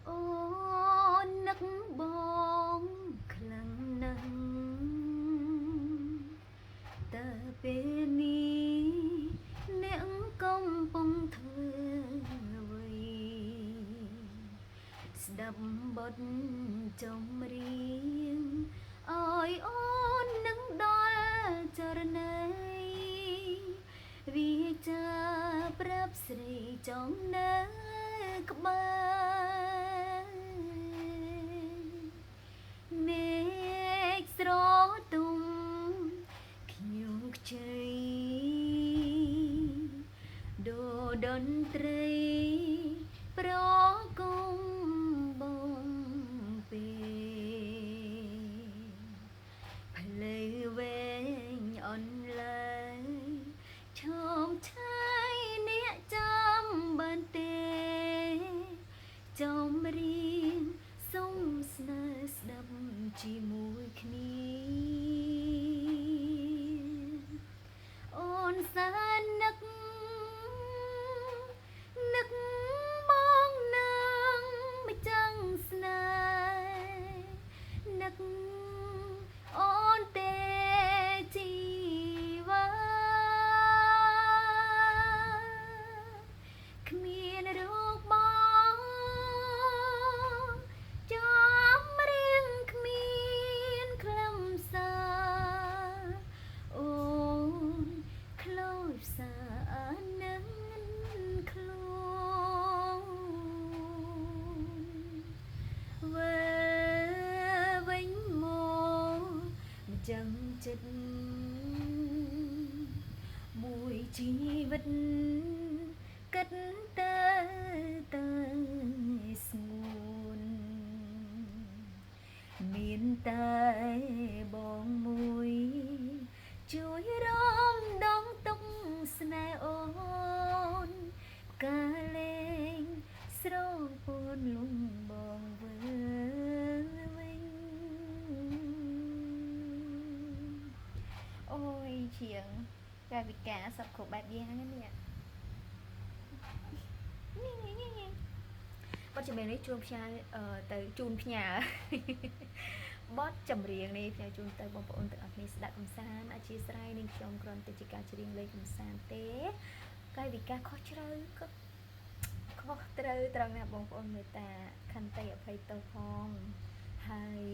អូននឹកបងខ្លាំងណាស់តើពេលនេះអ្នកកំពុងធ្វើអ្វីស្ដាប់បទចម្រៀងឲ្យអូននឹងដល់ចរណីវាចាប្រាប់ស្រីចង់នៅក្បែរមេឃស្រទុំខ្ញុំខ្ចីដូតន្ត្រីប្រគំបងពេលផ្លូវវែងអន្លើយឈោមឆាយអ្នកចាំបានទេចំរៀងសុំស្នើស្ដាប់ជាមួយគ្នាអូនសែននឹកនឹកបងនឹងមិនចឹងស្នេហ៍នឹកអូនទេជីវ៉ាគ្មានរូបបងចំរៀងគ្មានខ្លឹមសារអូនខ្លោចផ្សានឹងខ្លួនវើវិញមកមិនចឹងចិត្តមួយជីវិតគិតទៅទៅស្ងួនមានតែបងមួយជួយរំដងទុកស្នេហ៍អូនផ្កាលេងស្រពោនលំបងវើវិញ អូយជាងកាយវិការសពគ្រប់បែបយ៉ាងហ្នឹងនេះនេះនេះនេះបទចម្រៀងនេះជួនផ្ញើទៅជូនផ្ញើបទចម្រៀងនេះផ្ញើជូនទៅបងប្អូនទាំងអស់គ្នាស្ដាប់កំសាន្តអធិស្ឋាននាងខ្ញុំគ្រាន់តែជាការច្រៀងលេងកំសាន្តទេកាយវិការខុសជ្រៅក៏ខុសត្រូវត្រង់ណាបងប្អូនមេត្តាខន្តីអភ័យទោសផងហើយ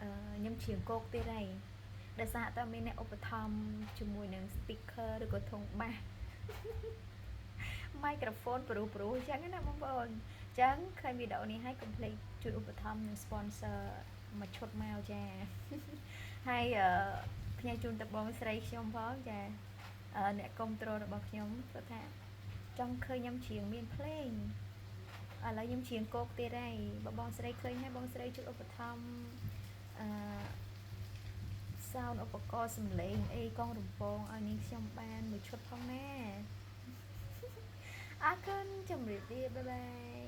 អឺខ្ញុំច្រៀងគោកទៀតហើយដោយសារតើមានអ្នកឧបត្ថម្ភជាមួយនឹង speaker ឬក៏ធុងបាស microphone ប្រុសប្រុសអញ្ចឹងណាបងប្អូនអញ្ចឹងឃើញវីដេអូនេះហើយកុំភ្លេចជួយឧបត្ថម្ភនិង sponsor មួយឈុតមកចាហើយអឺផ្ញើជូនទៅបងស្រីខ្ញុំផងចាអ្នកគ្រប់គ្រងរបស់ខ្ញុំគាត់ថាចង់ឃើញខ្ញុំច្រៀងមានភ្លេងឥឡូវខ្ញុំច្រៀងគោកទៀតហើយបើបងស្រីឃើញហើយបងស្រីជួយឧបត្ថម្ភអឺ sound ឧបករណ៍សំឡេងអីកងរំពងឲ្យនាងខ្ញុំបានមួយឈុតផងណាអរគុណជម្រាបលា bye bye.